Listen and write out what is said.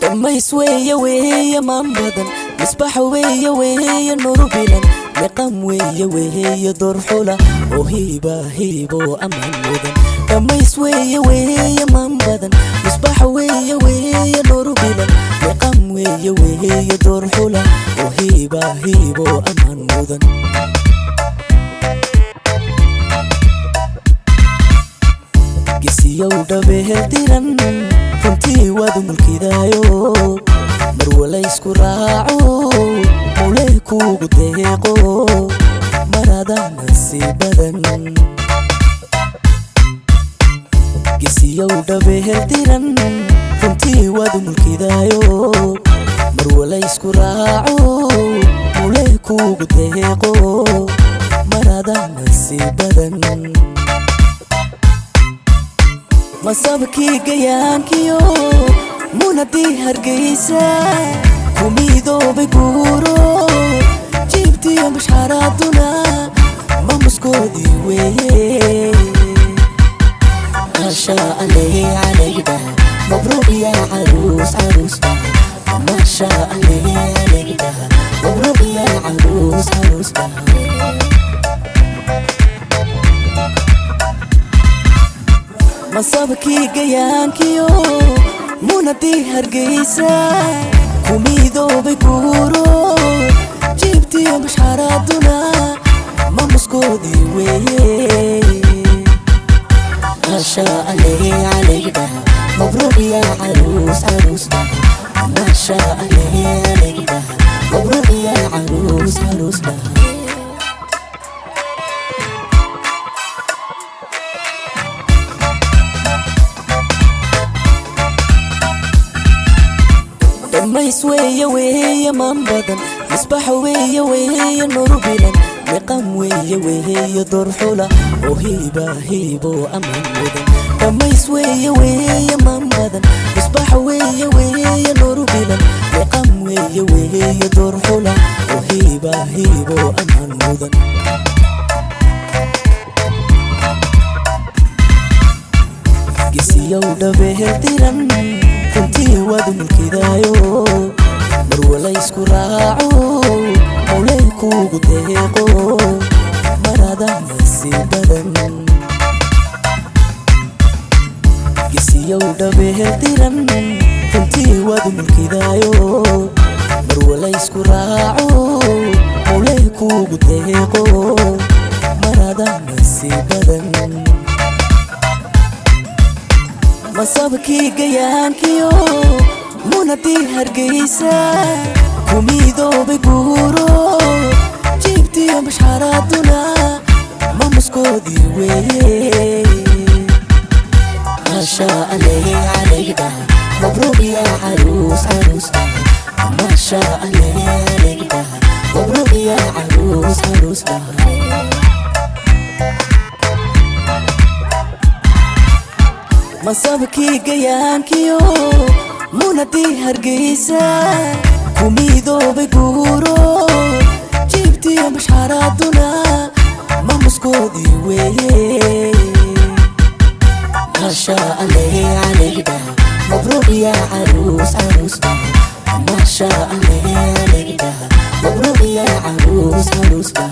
Dhammays weeye weeye maan badan, misbax weeye weeye nurubilan, niqam weeye weeye dorxula oo hiiba hiibo amaan mudan. Dhammays weeye weeye maan badan, misbax weeye weeye nurubilan, niqam weeye weeye dorxula oo hiiba hiibo amaan mudan. Gesiyow dhabehel diran, runtii waad mulkidaayo, mar walaysku raaco, mawleh kuugu deeqo, marada nasiibadan. Gesiyow dhabehel diran, runtii waad mulkidaayo, mar walaysku raaco, mawleh kuugu deeqo, marada nasiibadan. Masabkii gayaankiyo munadii Hargeysa, kumidoobay guuro, jiibtiyo mashxaraaduna mamuskoodii weeye. Maasha Allah calayda, mabruuq ya caruus caruusta. Maasha Allah calayda, mabruuq ya caruus caruusta. Masabkii gayaankiyo munadii Hargeysa, kumidoobay guuro, jiibtiyo mashxaraaduna mamuskoodii weeye. Maasha Allah calayda, mabruuq ya caruus caruusta. Maasha Allah calayda, mabruuq ya caruus caruusta. Dhammays weeye weeye maan badan, misbax weeye weeye nurubilan, niqam weeye weeye dorxula oo hiiba hiibo amaan mudan. Dhammays weeye weeye maan badan, misbax weeye weeye nurubilan, niqam weeye weeye dorxula oo hiiba hiibo amaan mudan. Gesiyow dhabehel diran, runtii waad mulkidaayo, mar walaysku raaco, mawleh kuugu deeqo, marada nasiibadan. Gesiyow dhabehel diran, runtii waad mulkidaayo, mar walaysku raaco, mawleh kuugu deeqo, marada nasiibadan. Masabkii gayaankiyo munadii Hargeysa, kumidoobay guuro, jiibtiyo mashxaraaduna mamuskoodii weeye. Maasha Allah calayda, mabruuq ya caruus caruusta. Maasha Allah calayda, mabruuq ya caruus caruusta. Masabkii gayaankiyo munadii Hargeysa, kumidoobay guuro, jiibtiyo mashxaraaduna mamuskoodii weeye. Maasha Allah calayda, mabruuq ya caruus caruusta. Maasha Allah calayda, mabruuq ya caruus caruusta.